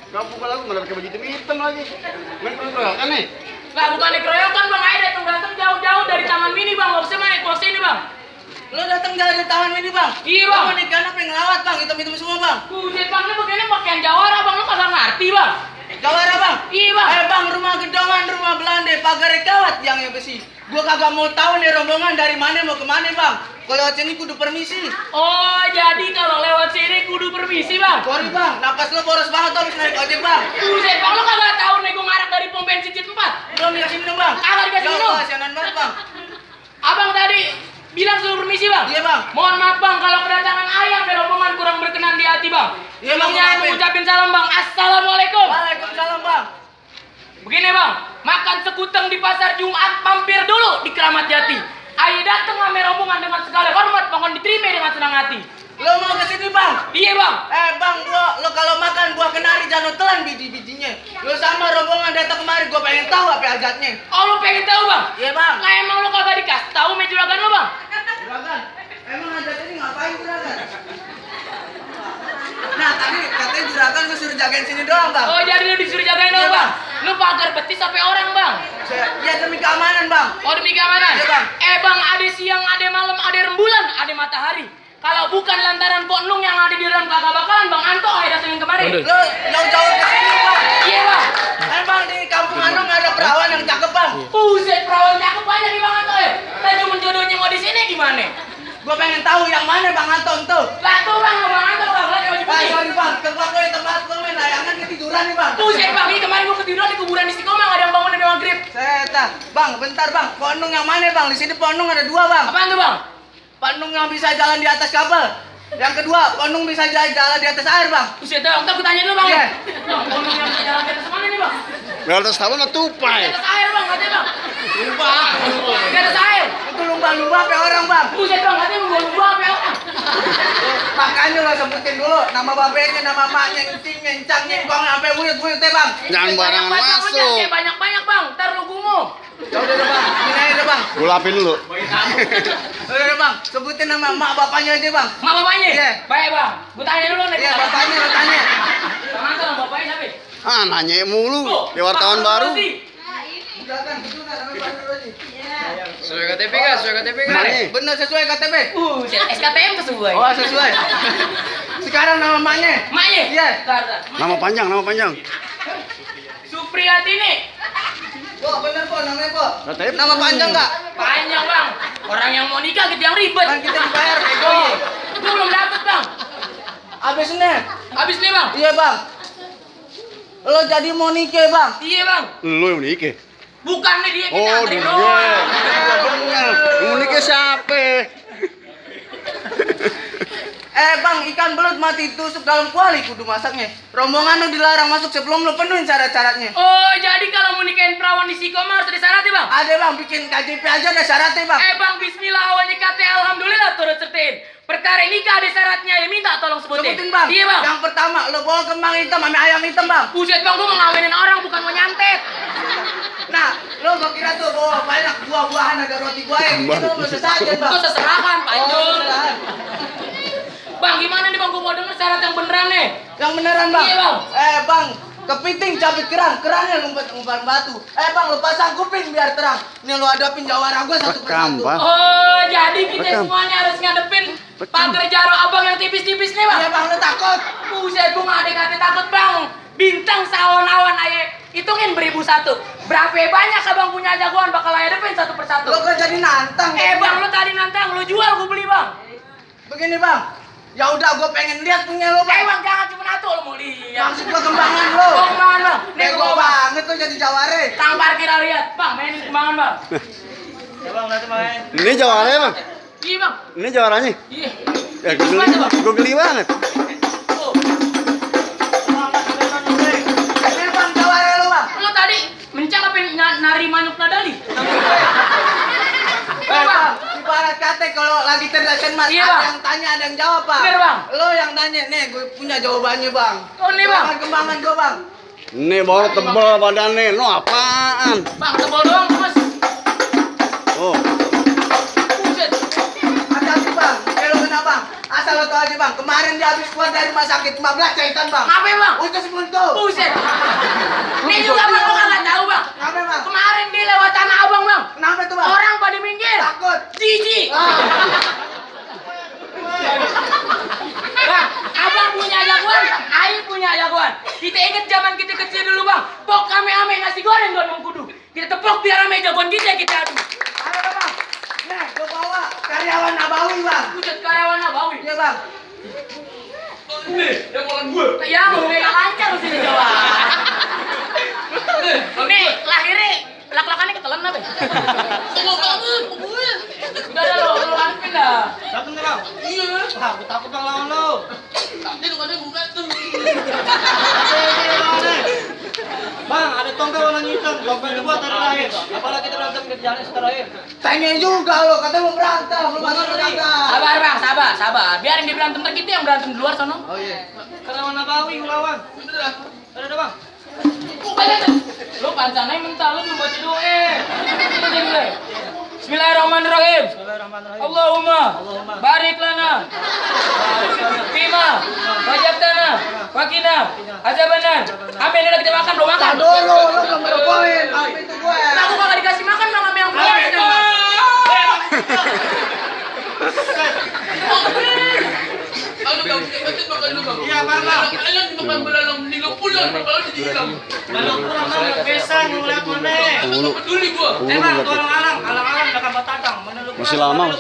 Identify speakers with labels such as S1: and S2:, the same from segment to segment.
S1: Kampung kalau malah pakai baju hitam lagi. Main keroyokan nih.
S2: Lah bukan dikeroyokan bang, ayo datang jauh-jauh dari Taman Mini bang, nggak usah main kos ini bang.
S3: Lo datang dari Taman Mini bang?
S2: Iya bang.
S3: Lo nikah apa yang ngelawat bang, hitam-hitam semua bang.
S2: Buset bang, ini begini pakaian Jawara bang, lo kagak ngerti bang.
S3: Jawara bang?
S2: Iya bang.
S3: Bang, rumah gedongan, rumah Belanda, pagar kawat yang besi. Gua kagak mau tahu nih rombongan dari mana mau kemana bang. Kalau lewat sini kudu permisi.
S2: Oh, jadi kalau lewat sini kudu permisi bang.
S3: Sorry bang, napas lo boros banget habis naik ojek bang.
S2: Buset bang, lo kagak tahu nih gue ngarak dari pom bensin Cit 4.
S3: Belum dikasih minum bang.
S2: Kagak dikasih minum.
S3: Kasianan banget bang.
S2: Abang tadi bilang suruh permisi bang.
S3: Iya bang.
S2: Mohon maaf bang kalau kedatangan ayam dan rombongan kurang berkenan di hati bang.
S3: Iya, bang,
S2: Sebelumnya
S3: maafin.
S2: aku ucapin salam bang. Assalamualaikum.
S3: Waalaikumsalam bang.
S2: Begini bang, makan sekuteng di pasar Jumat, mampir dulu di Keramat Jati. Ayo datang ame rombongan dengan segala hormat, mohon diterima dengan senang hati.
S3: Lo mau kesini bang?
S2: Iya bang.
S3: Bang, lo kalau makan buah kenari jangan telan biji-bijinya. Lo sama rombongan datang kemari, gua pengen tahu apa hajatnya.
S2: Oh lu pengen tahu bang?
S3: Iya bang.
S2: Nah emang lu kagak dikasih tahu me juragan lu bang?
S3: Juragan, emang hajat ini ngapain juragan? Nah tadi katanya juragan gue suruh jagain sini doang bang.
S2: Oh jadi lu disuruh jagain
S3: Iya,
S2: doang bang?
S3: Bang.
S2: Lu pagar betis sampai orang bang?
S3: Ya demi keamanan bang.
S2: Oh demi keamanan?
S3: Iya, Bang.
S2: Bang, ada siang, ada malam, ada rembulan, ada matahari. Kalau bukan lantaran Pok Nung yang ada di dalam kagak bakalan Bang Anto ayo datengin kemari.
S3: Lo jauh-jauh kesini bang.
S2: Iya bang.
S3: Bang di kampung Anung ada perawan yang cakep bang.
S2: Buset, perawan cakep banyak di Bang Anto ya. Tapi cuma jodohnya mau di sini gimana?
S3: Gue pengen tahu yang mana bang Anton tuh.
S2: Lah tuh bang, Bang Anto bang, lagi baju putih.
S3: Sorry bang, tempat lo yang tempat lo main layangan ketiduran nih bang.
S2: Buset bang, ini kemarin gua ketiduran di kuburan Istiqomah nggak ada yang bangun dari maghrib.
S3: Seta, bang bentar bang, Ponung yang mana bang? Di sini Ponung ada dua bang.
S2: Apaan tuh bang?
S3: Ponung yang bisa jalan di atas kabel. Yang kedua, Ponung bisa jalan di atas air bang.
S2: Buset bang, aku tanya dulu bang.
S3: Iya.
S2: Bang, Ponung yang jalan di atas mana nih bang?
S1: Di atas kapal mah
S2: Di
S1: tupai.
S2: atas air bang, katanya bang.
S3: Lupa.
S2: Di atas air.
S3: Itu lumba-lumba apa orang bang?
S2: Buset bang, katanya mau lumba apa ya orang?
S3: Makanya lo sebutin dulu nama babenya, nama maknya, encing, encang, nyengkong, sampai buyut-buyut ya bang.
S1: Jangan barangan masuk.
S2: Banyak-banyak bang, ntar lu gumo.
S3: Ya udah deh bang, ini aja deh bang.
S1: Gulapin dulu.
S3: Udah deh bang, sebutin nama mak bapaknya aja bang.
S2: Mak bapaknya?
S3: Iya.
S2: Baik bang, gua tanya dulu nih.
S3: Iya bapaknya, lo tanya.
S2: Bang Anto, bapaknya siapa?
S1: Ah, nanya mulu. Di wartawan baru.
S3: Udah kan, betul kan, nama Pak Nurwaji?
S4: Sesuai KTP kan? Sesuai KTP kan?
S1: Mana?
S3: Bener sesuai KTP?
S2: SKTM sesuai.
S3: Oh sesuai. Sekarang nama maknya?
S2: Maknya?
S3: Iya.
S1: Nama panjang, nama panjang.
S2: Supriyatini.
S3: Kok bener kok namanya kok?
S1: KTP.
S3: Nama panjang nggak?
S2: Panjang bang. Orang yang mau nikah gitu yang ribet.
S3: Kan kita dibayar bego.
S2: Oh, gua belum dapet bang.
S3: Abis nih?
S2: Habis nih bang.
S3: Iya bang. Lo jadi mau nikah bang?
S2: Iya bang.
S1: Lu yang nikah.
S2: Bukan nih dia kita
S1: Oh,
S2: anterin
S1: dia.
S2: doang.
S1: Bener. Yang nikah siapa?
S3: Bang, ikan belut mati tusuk dalam kuali kudu masaknya. Rombongan lu dilarang masuk sebelum lu penuhin syarat-syaratnya.
S2: Oh, jadi kalau mau nikahin perawan di Istiqomah harus ada syaratnya bang?
S3: Ada bang, bikin KTP aja ada syaratnya bang.
S2: Bang, bismillah awalnya kata alhamdulillah turut sertain. Perkara nikah ada syaratnya, ya minta tolong sebutin.
S3: Sebutin bang.
S2: Iya bang.
S3: Yang pertama, lo bawa kembang hitam sama ayam hitam bang.
S2: Buset bang, gua mau ngawinin orang bukan mau nyantet.
S3: Nah, lo gua kira tuh bawa banyak buah-buahan, ada roti buaya gitu, lo sesajen bang.
S2: Itu seserahan, Pak
S3: Oh,
S2: Injul.
S3: beneran.
S2: Bang, gimana nih bang? Gua mau denger syarat yang beneran nih.
S3: Yang beneran bang?
S2: Iya, Bang.
S3: Bang, kepiting cabut kerangnya umpan batu. Bang, lo pasang kuping biar terang. Nih lo hadapin jawara gua satu
S1: Rekam,
S3: persatu.
S1: Bang.
S2: Oh, jadi kita
S1: Rekam.
S2: semuanya harus ngadepin
S1: Rekam.
S2: pagar jaro abang yang tipis-tipis nih bang.
S3: Iya bang, lo takut?
S2: Buset, gua nggak ada kata takut bang. Bintang sawan-awan aja. Hitungin beribu satu. Berapa banyak abang punya jagoan bakal aja hadepin satu persatu.
S3: Lo gak jadi nantang.
S2: Bang, lu tadi nantang, lu jual gua beli bang.
S3: Begini bang, ya udah gue pengen lihat punya lo bang.
S2: Bang, jangan cuma satu lu mau lihat.
S3: Maksud gue kembangan lo.
S2: Oh, kembangan bang. Nih
S3: Bego
S2: gua bang.
S3: banget lo jadi jaware.
S2: Tang parkir lihat, bang. Mainin kembangan bang.
S1: Ini jawarannya, Bang.
S2: Iya bang.
S1: Ini jawarannya.
S2: Iya.
S1: Ya,
S2: Itu gimana, Bang?
S1: gue geli banget.
S2: Oh.
S3: Ini bang jaware lo bang.
S2: Lo tadi mencang apa nari manyuk nadali?
S3: Bang, ibarat kata kalau lagi cerdasan mas,
S2: Iya,
S3: ada
S2: Bang.
S3: yang tanya ada yang jawab bang.
S2: Bener, Bang.
S3: Lo yang nanya, nih gue punya jawabannya bang.
S2: Oh, nih, Bang.
S3: Kembangan gue bang.
S1: Ini baru tebel badannya. Lo apaan?
S2: Bang, tebal doang mas.
S1: Oh.
S2: Buset.
S3: Hati-hati bang, lo kena bang. Asal lo tau aja bang, Kemarin dia habis keluar dari rumah sakit 15 jahitan bang.
S2: Ngapain bang?
S3: Usus buntu.
S2: Buset. Ini juga bang, lo nggak tahu bang.
S3: Ngapain bang?
S2: Kemarin dia lewat tanah abang bang.
S3: Kenapa tuh bang?
S2: Orang pada minggir.
S3: Takut.
S2: Jijik. Bang, abang punya jagoan, Aing punya jagoan. Kita inget zaman kita kecil dulu bang. Pok ame-ame nasi goreng don mengkudu. Kita tepok biar ame jagoan kita adu.
S3: Ayo bang. Nah, gue bawa karyawan Nabawi bang.
S2: Buset karyawan Nabawi.
S3: Iya bang.
S2: Yang molan gue. Ya, mau megang lancar sini Jawa. Nih, lahirnya lak-lakannya ketelan apa? Tunggu banget, gue. Udah lo hadapin dah.
S3: Takut nggak bang?
S2: Iya.
S3: Wah, aku takut bang lawan lo.
S2: Tadi lu kadang buka tuh.
S3: Bang, ada tongkat warna hitam. Tongkat dibuat dari lahir. Apalagi kita berantem ke jalan sekarang. Tanya juga lo, katanya mau berantem. Lu masuk berantem.
S2: Sabar bang, sabar. Biarin dia berantem, ntar kita yang berantem di luar sono.
S3: Oh iya. Karyawan Nabawi lawan. Ada bang.
S2: Lu pancannya mental lu membaca doa. Bismillahirrahmanirrahim. Allahumma barik lana fima wajabtana wakina azabannar. Amin. Udah kita makan, belum makan.
S3: Dulu, lu belum berpoin. Apa itu gue?
S2: Nah, aku kagak dikasih makan bang sama yang punya.
S5: Ano bang, bakit makan lu bang?
S3: Iya, bang.
S5: Alam di makan belalang nilo pulang, kalau di hilang.
S3: Kalau kurang mana besan ngeliat mana.
S5: Ano peduli gua?
S3: Bang, tolong alang dekat batadang.
S1: Masih lama.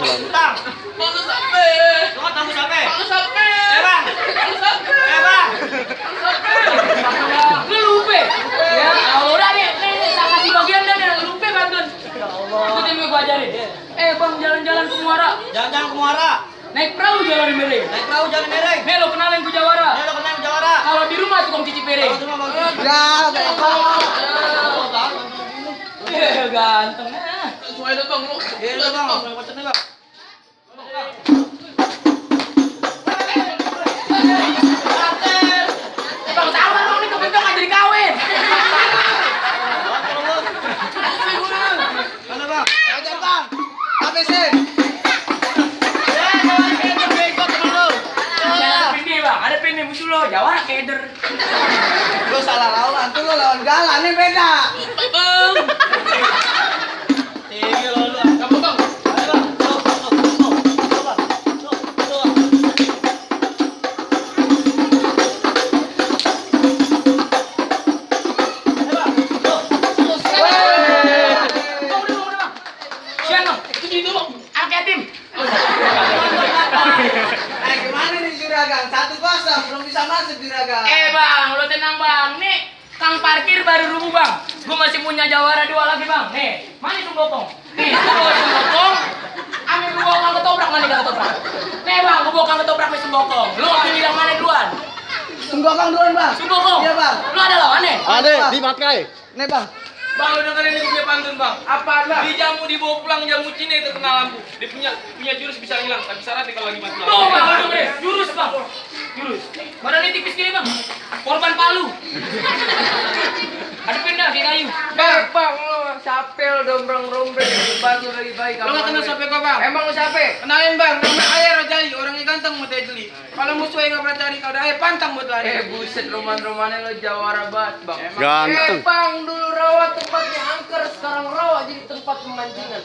S5: Paano sabi?
S3: Lu kan tahu siapa?
S5: Paano sabi?
S3: Bang.
S5: Paano sabi?
S3: Bang.
S2: Lu lupa. Ya, udah nih, saya kasih bagian dan yang lupa bantuan. Ikutin gue ajarin. Bang, jalan-jalan ke Muara.
S3: Jangan ke Muara.
S2: Naik perahu jalan di Mereng.
S3: Naik perahu jalan mereng.
S2: Nih lo kenalin ku Jawara.
S3: Lo kenal Jawara.
S2: Kalau di rumah tukang cuci piring. Ganteng.
S5: Sesuai dah bang, lu.
S3: Iya bang, macam ni bang.
S2: Bang, sabar bang, ini kebentuk nggak jadi kawin.
S3: Mana bang? Ajar bang. Habisin.
S2: Ada pini musuh lo, Jawara keder.
S3: Lu salah lawan, tuh lu lawan Galang, ini beda.
S5: Bang.
S3: Tinggi lu.
S5: Apa bang?
S3: Ayo bang.
S2: Sian bang, itu itu bang, anak yatim.
S3: Gimana nih Juragan? 1-0, belum bisa masuk Juragan.
S2: Bang, lo tenang bang. Nih, kang parkir baru rubuh bang. Gue masih punya Jawara 2 lagi bang. Nih, mana Sumbokong? Nih, gue bawa Sumbokong. Ambil gue bawa kang ketoprak, mana kang ketoprak? Nih bang, gue bawa kang ketoprak sama Sumbokong. Lo pilih yang mana duluan?
S3: Tunggokang duluan bang.
S2: Sumbokong?
S3: Iya bang.
S2: Lo ada lawan nih?
S1: Ada di matkai.
S3: Nih bang.
S5: Bang, lu dengerin ini punya pantun bang.
S2: Apaan bang?
S5: Di jamu dibawa pulang jamu Cina terkena lampu. Dia punya jurus bisa hilang, tapi syaratnya kalau lagi mati lampu.
S2: Tuh bang, lo dengerin. Jurus bang. Jurus. Badannya tipis gini bang. Korban Palu. Ada pindah kayak kayu.
S6: Bang, lo sapel dombrong-rombreng baju lagi baik.
S5: Lo nggak kenal siapa kau bang?
S6: Emang lo siapa?
S5: Kenalin bang, nama ayah Rojali, orangnya ganteng mau jeli. Kalau musuhnya nggak pernah cari, kalau ada ayah pantang buat lari.
S6: Buset roman-romannya lo Jawara banget, Bang.
S1: Ganteng.
S6: Bang, dulu rawa tempatnya angker, sekarang rawa jadi tempat pemancingan.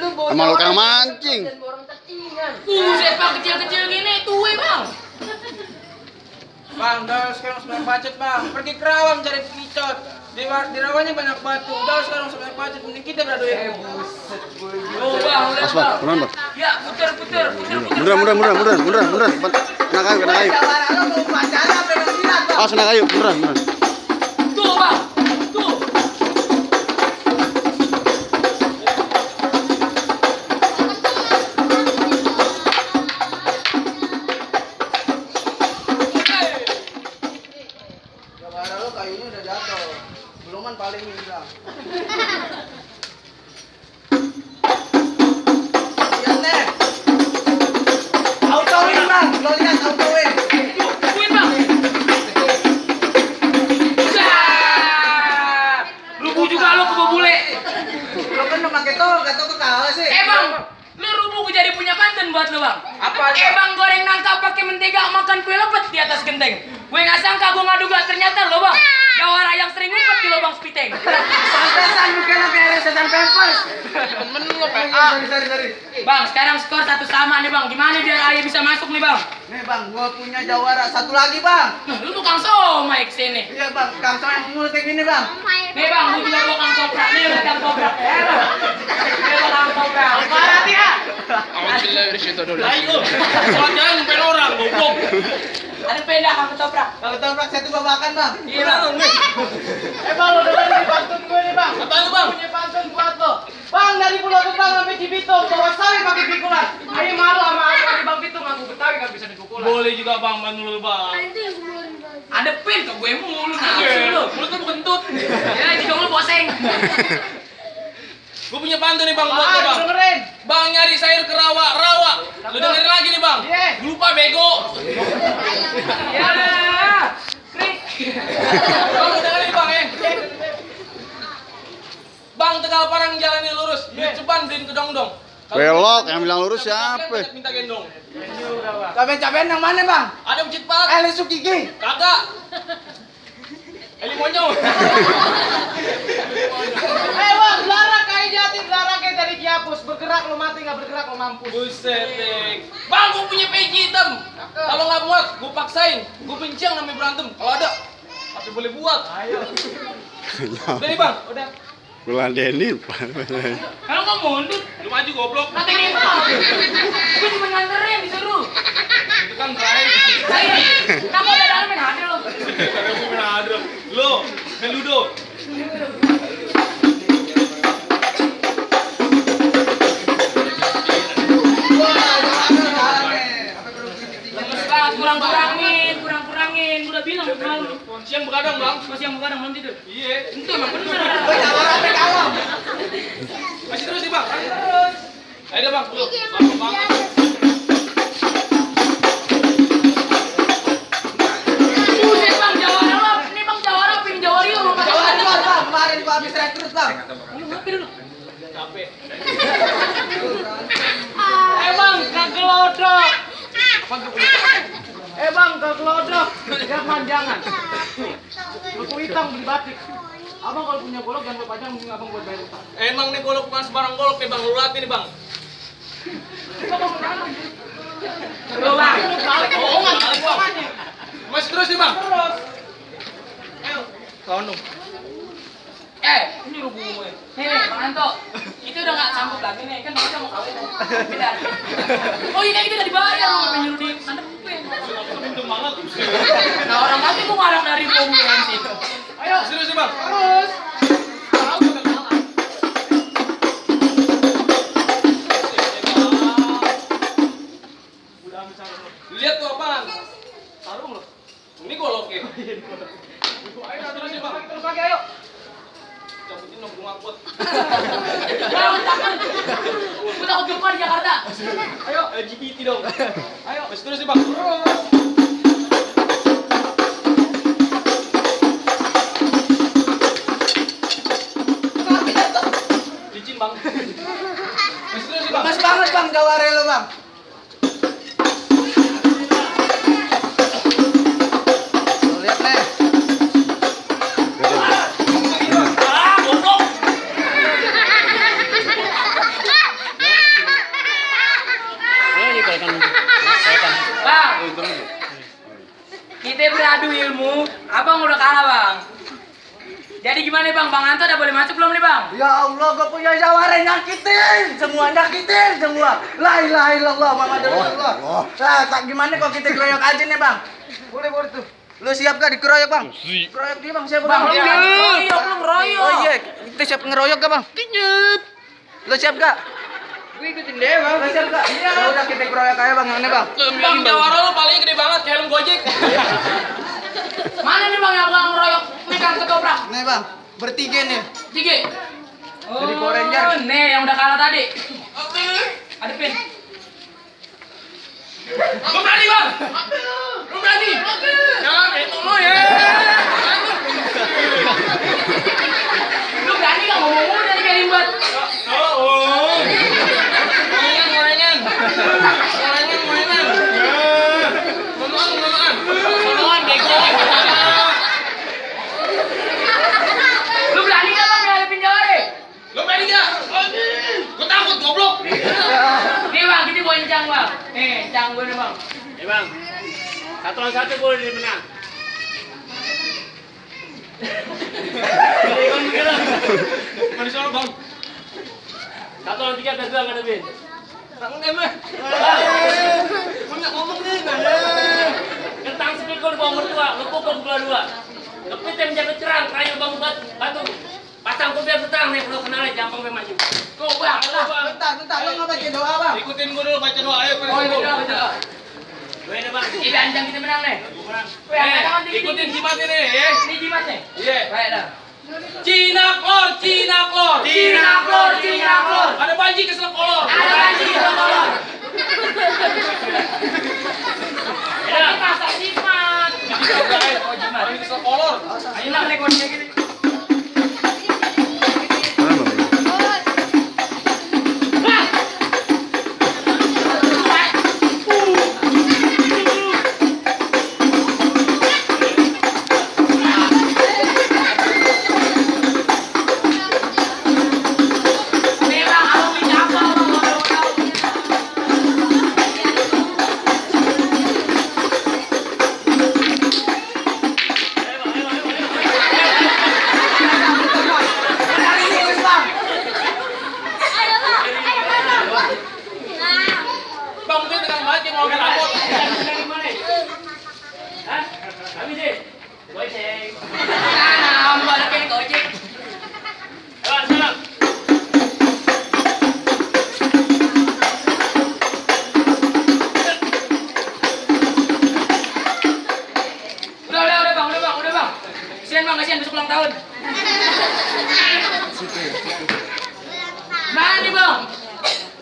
S6: Lu bawa
S1: Emang lu
S6: Jawara
S1: kang mancing.
S6: dan orang cacingan.
S2: Buset bang, kecil-kecil gini. Tuwe bang.
S5: Bang, udah sekarang sebanyak bacot bang. Pergi ke Rawang cari picot. Di Rawangnya banyak batu. Udah sekarang sebanyak bacot. Mending kita beradu ya.
S2: Oh bang, udah
S1: Mas bang,
S2: bang.
S1: bang.
S2: Ya, putar.
S1: Mundur. Kena kayu.
S3: Jawara lo mau pacaran apa yang silat bang?
S1: Kena kayu, mundur.
S2: Tuh bang, tuh.
S3: Jawara lo kayunya udah jatuh. Beluman paling ini bang. Lihat nih. Auto win bang. Lo lihat auto win.
S2: Tungguin bang. Buset. Lugu juga lo kebo bule.
S3: Lo kan udah pakai tol, kata kalah sih.
S2: Bang, Lu rubuh gue jadi punya pantun buat lu bang.
S5: Apa aja?
S2: Bang goreng nangka pakai mentega makan kue lepet di atas genteng. Gue nggak sangka gue nggak duga ternyata lo bang. Jawara yang sering ngumpet di lubang spiteng.
S3: Pantesan bukan pakai resetan pampers.
S4: Temen lo
S3: Sorry.
S2: Bang sekarang skor 1 sama nih bang. Gimana biar Ayah bisa masuk nih bang?
S3: Nih bang, gua punya jawara satu lagi bang.
S2: Nah, lu tukang somai kesini.
S3: Iya bang, kang yang mulut kayak gini bang.
S2: Nih bang, lu juga gua kang toprak. Nih udah kang toprak. Nih gua kang toprak. Parah dia.
S5: Ayo, soal jalan ngumpet orang, goblok.
S2: Ada peda kang toprak.
S3: Kalau toprak saya tuh babakan bang.
S2: Iya bang.
S3: Bang, lo dengerin nih pantun gue nih bang.
S5: Apa lu bang?
S3: Punya pantun buat lo. Bang, dari Pulau Gebang sampai Cibitung, bawa sawi pakai pikulan. Ayo malu sama aku di Bang Pitung, aku Betawi gak bisa dipikulan.
S5: Boleh juga bang, menurut bang.
S2: Ada pin ke gue mulu nafsu lu.
S5: Mulut lu kentut.
S2: Ya, hidung lu boseng.
S5: Gue punya pantun nih bang buat lo bang.
S3: Dengerin.
S5: Bang nyari sayur ke rawa. Lu dengerin lagi nih bang.
S3: Iya.
S5: Lupa bego.
S2: Ya. Krik.
S5: Bang dengerin bang ya. Bang Tegal Parang jalannya lurus, duit ceban din ke dong-dong.
S1: Belok, yang bilang lurus siapa?
S5: Minta gendong.
S3: Caben-caben yang mana bang?
S5: Ada Ucit Pak.
S3: Eli Sukiki.
S5: Kagak. Eli Monyong.
S3: Bang, lara kayak jati, lara kayak dari Kiapus. Bergerak lo mati, nggak bergerak lo mampus.
S5: Buset, Dek. Bang, gue punya peci hitam. Kalau nggak muat, gue paksain. Gue benci yang namanya berantem. Kalau ada, tapi boleh buat. Ayo. Udah nih bang, udah.
S1: Guladenin.
S2: Kalau kamu mundur,
S5: Lu maju goblok.
S2: nanti nih bang. Gue cuma nganterin disuruh.
S5: Itu kan terakhir.
S2: Saya, kamu udah dalam main hadir lo.
S5: Lo, main ludo.
S2: Lemes banget, kurang-kurangin. Udah bilang malu.
S5: Siang begadang bang.
S2: Masih yang begadang belum tidur.
S5: Iya.
S2: Itu emang bener.
S5: Masih terus nih bang. Terus. Ayo deh bang. Lu, lama banget.
S2: Buset bang, Jawara lo. Ini bang Jawara, ping Jawari lo.
S3: Jawara bang, kemarin gua habis rekrut bang.
S2: Lu ngapain dulu?
S5: Capek.
S3: Bang, kegelodok. Bang, kegelodok. Jangan, jangan. Buku hitam beli batik. Abang kalau punya golok jangan buat pajang, mending abang buat bayar utang.
S5: Emang nih golok bukan sembarang golok nih bang. Lu latih nih bang.
S2: Lo bang.
S5: Bohongan. Masih terus nih bang.
S3: Terus.
S5: Ayo. Kawan dong.
S2: Ini rubuh gue. Nih, Bang Anto. Itu udah nggak sanggup lagi nih, kan kita mau kawin. Beda. Oh iya, kita udah dibayar lo ngapain nyuruh di sana pupin.
S5: Pintu banget.
S2: Nah orang mati gue ngarang dari mobil MC.
S3: Ayo,
S5: Masih terus nih bang.
S3: terus.
S5: Lihat tuh apaan? Sarung lo. Ini goloknya. Ayo terus nih bang.
S3: Terus lagi, ayo.
S5: Cabutin dong bunga kuat.
S2: Jangan takut. Gue takut gempa di Jakarta.
S5: Ayo, LGBT dong.
S3: Ayo.
S5: Masih terus nih bang. Licin bang. Masih terus nih bang.
S3: Bagus banget bang, jawara lo bang. Tuh, lihat nih.
S5: Goblok.
S2: Bang. Kita beradu ilmu. Abang udah kalah bang. Jadi gimana bang? Bang Anto udah boleh masuk belum nih bang?
S3: Ya Allah, gua punya jawara nyakitin semua. La ilaha illallah Muhammadur Rasulullah. Nah, tak gimana kalau kita keroyok aja nih bang? Boleh tuh. Lu siap gak dikeroyok bang? Keroyok dia bang, siap
S2: Bang,
S3: bang?
S2: royok lu ngeroyok.
S3: Oh iya, kita siap ngeroyok gak bang? Kinyep. Lu siap gak?
S5: Gue ikutin deh bang.
S3: Lu siap gak? Iya. Udah kita keroyok aja bang, yang ini bang.
S5: Bang Jawara lo palingnya gede banget kayak helm Gojek.
S2: Mana nih bang yang bakal ngeroyok megang ketoprak?
S3: Nih bang, bertiga nih.
S2: Tiga.
S3: Jadi Power Ranger.
S2: Nih yang udah kalah tadi. Ada pin.
S5: Gue berani bang. Lu berani. Jangan itu lo ya.
S2: Lu berani gak ngomong mulu dari kayak limbat?
S5: Oh. Gue takut goblok.
S2: Nih bang, kita bawa encang bang. Nih, encang gue nih bang.
S5: Ya bang, 1-1 boleh dimenang. Mana soal bang? 1-3 tes bang ada bin. Tangan emeh. Banyak ngomong nih. Kentang sepikul bawang mertua, ngepukul dua-dua. Kepitem jaga cerang, kayu batu. Pasang kopiah petang nih, perlu kenalnya gampang be maju.
S2: Kok bang,
S3: Bentar, lo nggak baca doa bang?
S5: Ikutin gue dulu baca doa ayo.
S2: Oh ini betul.
S5: Ini bang.
S2: Ini anjang kita menang nih.
S5: Ikutin jimat ini ya.
S2: Ini jimat nih.
S5: Iya.
S2: Baik dah.
S5: Cina klor.
S2: Cina klor.
S5: Ada banji keselak kolor.
S2: Ada lagi kita kolor.
S5: Ya.
S2: Ini masak jimat.
S5: Oh jimat. Ini keselak kolor.
S2: Ayo lah rekodnya gini.
S5: Bang dia tekan banget mau main rapot.
S2: Dari mana? Hah? Kami sih. Gojek. Nah, balikin gojek.
S5: Jalan, jalan.
S2: Udah bang. Kasihan besok ulang tahun. Mana nih bang?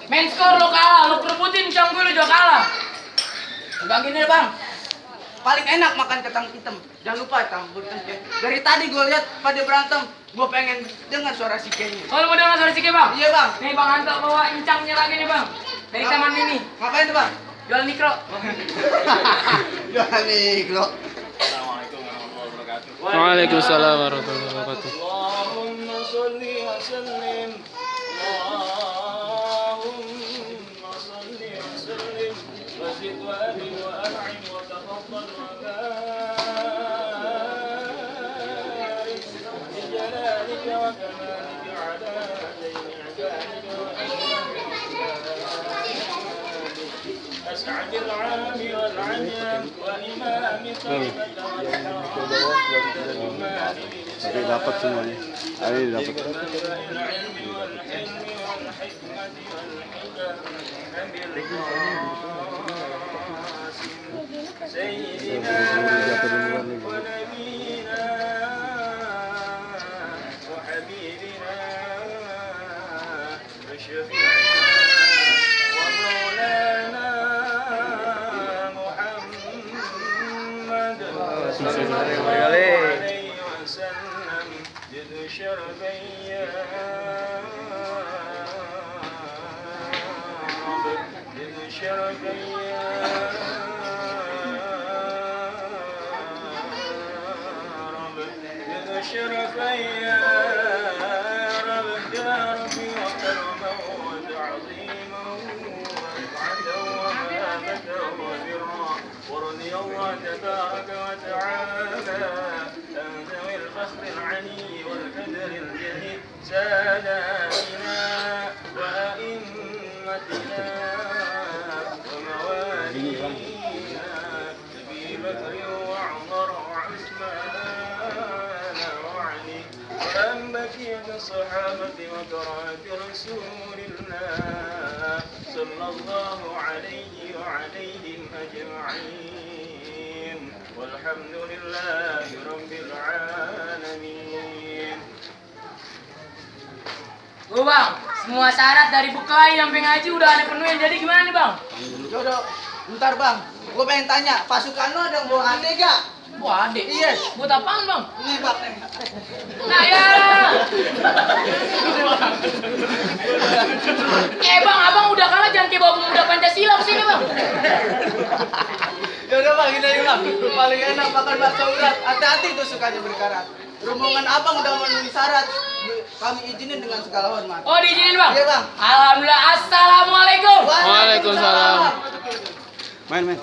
S2: Main skor lo kalah, lo perebutin cang gue lo juga kalah.
S3: Bang gini bang, paling enak makan kentang hitam. Jangan lupa campur tempe. Dari tadi gue lihat pada berantem, gue pengen dengar suara si Kenny.
S2: Kalau mau dengar suara Sike bang?
S3: Iya bang.
S2: Nih bang Anto bawa incangnya lagi nih bang. Dari Taman Mini.
S3: Ngapain tuh bang?
S2: Jual mikro.
S1: Jangan nih, Bro.
S4: Waalaikumsalam warahmatullahi wabarakatuh.
S5: Allahumma sholli wa sallim. Allahumma sholli wa sallim. Wa zid wa adim wa an'im wa tafaddal wa barik. Bi jalalika wa kamalika ala jayni ibadika wa أسعد العام والعجم وإمام طيبة والحرام
S1: Tapi dapat semuanya. Hari ini dapat.
S5: العلم والحلم والحكمة والحكم بالقاسم سيدنا ونبينا وحبيبنا وشفيعنا ومولانا محمد صلى الله عليه وسلم جد شرفي يا رب جد شرفي يا رب جد شرفي يا رب كرمي وكرمه وتعظيمه ورفعته ومهابته وبرا ورضي الله تبارك وتعالى عن ذوي الفخر العلي والقدر الجليل ساداتنا وأئمتنا وموالينا أبي بكر وعمر وعثمان وعلي وأن بقية الصحابة وكرامة رسول الله صلى الله عليه وعليهم أجمعين والحمد لله رب العالمين.
S2: Tuh bang, semua syarat dari Buklai sampai ngaji udah ada penuhin. Jadi gimana nih bang?
S3: Jodoh, bentar bang. Gue pengen tanya, pasukan lo ada yang bawa ade gak?
S2: Wah adek.
S3: Iya.
S2: Buat apaan bang?
S3: Nih bang.
S2: Nah ya. Bang, abang udah kalah jangan kayak bawa pemuda Pancasila kesini bang.
S3: Yaudah bang, gini aja bang. Paling enak makan bakso urat. Hati-hati tuh sukanya berkarat. Rombongan abang udah memenuhi syarat. Kami izinin dengan segala hormat.
S2: Oh diizinin bang?
S3: Iya, Bang.
S2: Alhamdulillah. Assalamualaikum.
S4: Waalaikumsalam.
S1: Main.